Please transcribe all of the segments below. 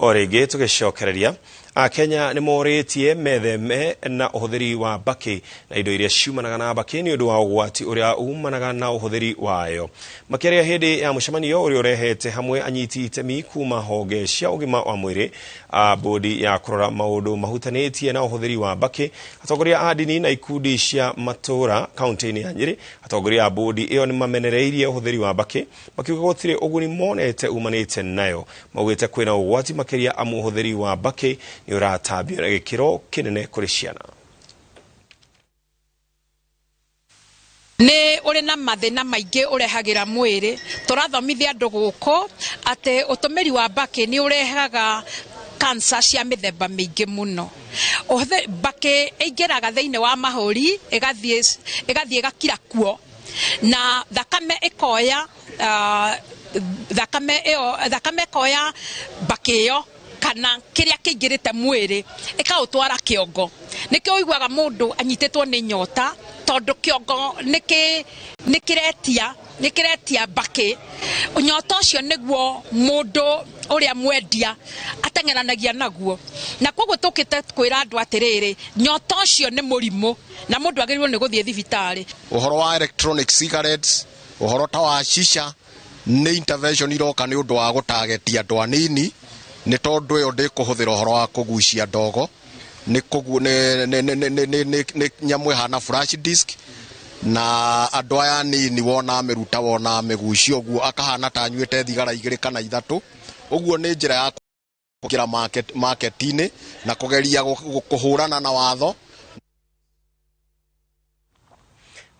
O rĩngĩ tũgĩcokereria, Akenya nĩ morĩtie metheme na ũhũthĩri wa mbakĩ na indo iria ciumanaga na mbakĩ nĩ ũndũ wa ũgwati ũrĩa umanaga na ũhũthĩri wayo. Makĩaria hĩndĩ ya mũcemanio ũrĩa ũrehete hamwe anyiti itemi kuma honge cia ũgima wa mwĩrĩ, a bodi ya kũrora maũndũ mahutanĩtie na ũhũthĩri wa mbakĩ, atongoria a ndini na ikundi cia matũũra kaunti-inĩ ya Nyĩrĩ, atongoria a bodi ĩyo nĩ mamenereirie ũhũthĩri wa mbakĩ makiuga gũtirĩ ũguni monete umanĩte nayo. Maugĩte kwĩna ũgwati makĩria amu ũhũthĩri wa mbakĩ nĩ ũratambio na gĩkĩro kĩnene kũrĩ ciana. Nĩ ũrĩ na mathĩna maingĩ ũrehagĩra mwĩrĩ. Tũrathomithia andũ gũkũ atĩ ũtũmĩri wa mbakĩ nĩ ũrehaga cancer cia mĩthemba mĩingĩ mũno. Mbakĩ ĩingĩraga thĩinĩ wa mahũri ĩgathiĩ ĩgakira kuo na thakame ĩkoya thakame ĩyo, thakame ĩkoya mbakĩ ĩyo kana kĩrĩa kĩingĩrĩte mwĩrĩ ĩkaũtwara kĩongo. Nĩkĩo ũiguaga mũndũ anyitĩtwo nĩ nyota tondũ kĩongo nĩ kĩretia mbakĩ. Nyota ũcio nĩguo mũndũ ũrĩa mwendia ateng'eranagia naguo. Na koguo tũkĩte kwĩra andũ atĩrĩrĩ, nyota ũcio nĩ mũrimũ na mũndũ agĩrĩirwo nĩ gũthiĩ thibitarĩ. Ũhoro wa electronic cigarettes, ũhoro ta wa shisha, nĩ intervention iroka nĩ ũndũ wa gũtagetia andũ anini, nĩ tondũ ĩyo ndĩkũhũthĩra ũhoro wa kũgucia ndogo, nĩ nĩ nyamũ ĩhana flash disk, na andũ aya anini wona amĩruta wona amĩgucia ũguo akahana ta anyuĩte thigara 2 kana 3, ũguo nĩ njĩra ya kũingĩra market-inĩ na kũgeria kũhũrana na watho.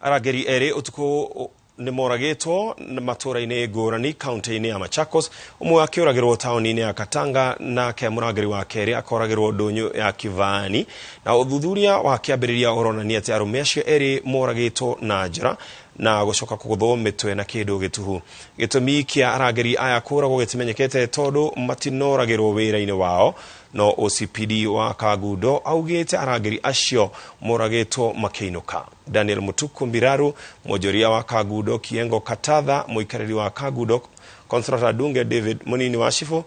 Arangĩri erĩ ũtukũ nĩ moragĩtwo matũũra-inĩ ngũrani kaunti-inĩ ya Machakos, ũmwe akĩũragĩrwo taũni-inĩ ya Katanga nake mũrangĩri wa kerĩ akoragĩrwo ndũnyũ ya Kivani. Na ũthuthuria wa kĩambĩrĩria ũronania atĩ arũme acio erĩ moragĩtwo na njora na gũcoka kũgũthwo mĩtwe na kĩndũ gĩtuhu. Gĩtũmi kĩa arangĩri aya kũragwo gĩtimenyekete tondũ matinoragĩrwo wĩra-inĩ wao, no OCPD wa Kangundo augĩte arangĩri acio moragĩtwo makĩinũka. Daniel Mutuku Mbiraru, mwonjoria wa Kangundo, Kiengo Katatha, mũikarĩri wa Kangundo, Consolata Dunge David, mũnini wa cibũ.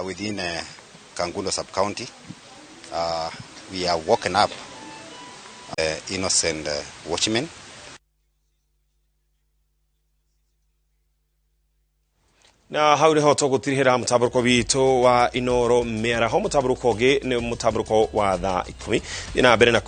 Within Kangundo sub-county, we are woken up innocent watchmen. Na hau niho tũgũtirihĩra mũtambũrũko witũ wa Inoro mĩaraho. Mũtambũrũko ũngĩ nĩ mũtambũrũko wa thaa 10. Thiĩ na mbere na